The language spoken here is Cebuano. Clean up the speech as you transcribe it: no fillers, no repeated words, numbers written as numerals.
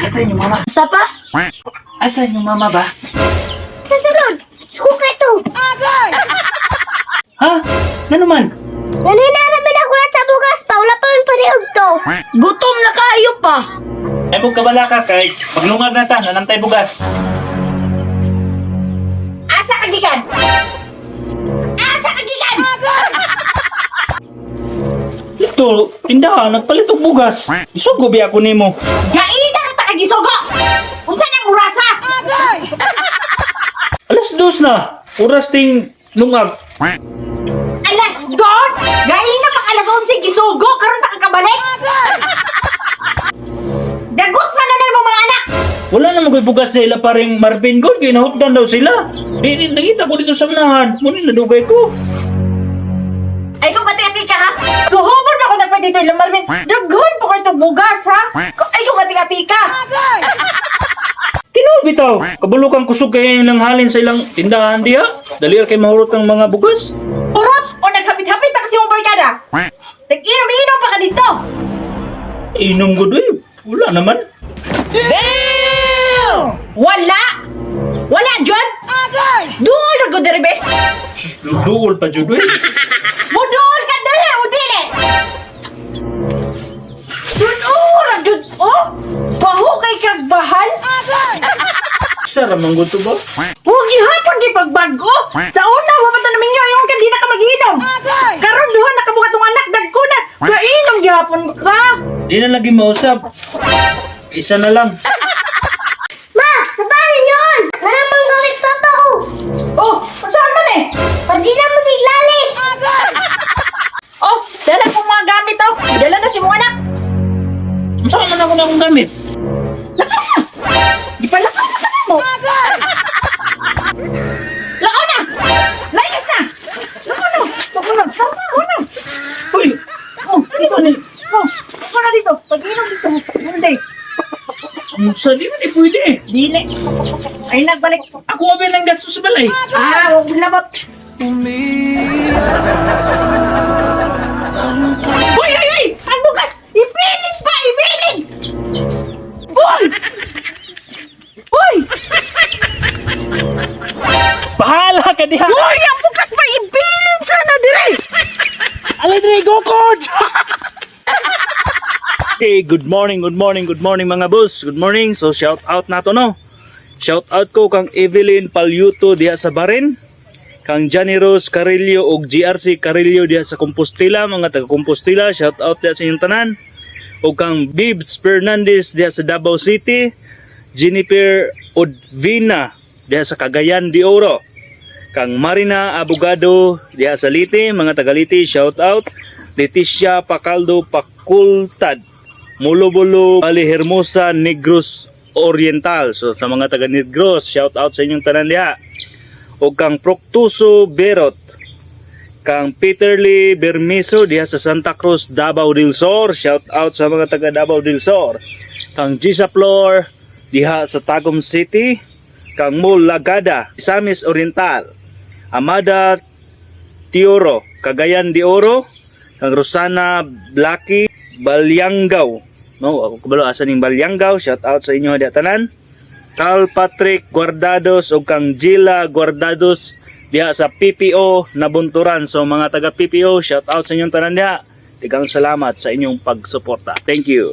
Asa inyong mama? Sa pa? Asa inyong mama ba? Sa sunod, suka ito. Ha? Ano man? Nanina namin ako lahat sa bugas pa. Wala pa min paniog to. Gutom na kayo pa. Ay, kung kabala ka kay paglungag na ta, nanantay bugas. Asa ka gikan? Asa ka gikan? Ito, tindahan, nagpalit og bugas. Isugo biya ko nimo. Gaina na ta kagisugo. Unsa nang orasa? 2:00 na. Oras ting lungag. 2:00? Gaina pang 11:00 gisugo karon pa ka kabalik. Dagot man na mo mga anak. Wala na magoy bugas sa ila paring Marvin Gold, kay nahutdan daw sila. Di, di, nakita ko dito sa unahan. Muna nadugay ko. Ay kung kati-ati ka ha. Tuhubon pa ko nagpa dito ilang Marvin. Daghan pa ko itong bugas ha. Ay kung kati-ati ka. Tinuod bitaw. Kabulukan kusog kay ilang halin sa ilang tindahan diha. Dali ra kay mahurot ng mga bugas. Urot o naghapit-hapit pa kasi mong barkada. Nag-inom-inom pa ka dito. Inom gud eh. Wala naman. Wala! Wala, John! Duol na gud diri be. Sus, duol pa jud eh. Muduol ka diri o dili! Duol ra jud oh! Baho kay kag bahal. Sa ramang gud to ba? Huwag gihapon gi pagbago. Sa una wa pa ta naminyo ingon ka di na ka magiinom. Karon duha na ka bukat anak dagko na. Kainom gihapon ka. Di na lagi mausap. Isa na lang. Ma, sabarin yun. Maramang gawit papa oh. Oh, saan man eh? Pwede na mo si Lalis. Oh, dala kong mga gamit oh. Dala na si mong anak. Saan man ako na akong gamit? Lakaw na! Di pa lakaw na ka na mo! Lakaw na! Layas na! Lakaw na! Lakaw na! Lakaw na! Uy! Oh, dito ni. Oh, lakaw na dito. Pag-inom dito. Hindi. Sa di man eh pwede. Dili. Ay, nagbalik. Ako nga ba ng gastos sa balay? Ah, huwag labot. Uy, uy, uy! Ang bukas! Ipilit pa! Ipilit! Uy! Uy! Bahala ka diha! Uy! Ang bukas pa! Ipilit sana dire! Alay dre, gokod! Okay, good morning, good morning, good morning mga boss. Good morning. So shout out na to no. Shout out ko kang Evelyn Palyuto diha sa Barin, kang Johnny Rose Carillo og GRC Carillo diha sa Compostela, mga taga Compostela, shout out diha sa inyong tanan. Og kang Bibs Fernandez diha sa Davao City, Jennifer Odvina diha sa Cagayan de Oro. Kang Marina Abogado diha sa Leyte, mga taga Leyte, shout out. Leticia Pacaldo Pakultad, Molobolo, Bali Hermosa, Negros Oriental. So sa mga taga Negros, shout out sa inyong tanan diha. O kang Proctuso Berot, kang Peter Lee Bermiso diha sa Santa Cruz, Davao del Sur. Shout out sa mga taga Davao del Sur. Kang Gisa Flor diha sa Tagum City, kang Mol Lagada, Misamis Oriental. Amada Tioro, Cagayan de Oro, kang Rosana Blaki Balyangaw. No, ako kabalo asa ning Balyangaw. Shout out sa inyo diha tanan. Carl Patrick Guardados ug kang Gila Guardados diha sa PPO Nabunturan. So mga taga PPO, shout out sa inyong tanan diha. Tigang salamat sa inyong pagsuporta. Thank you.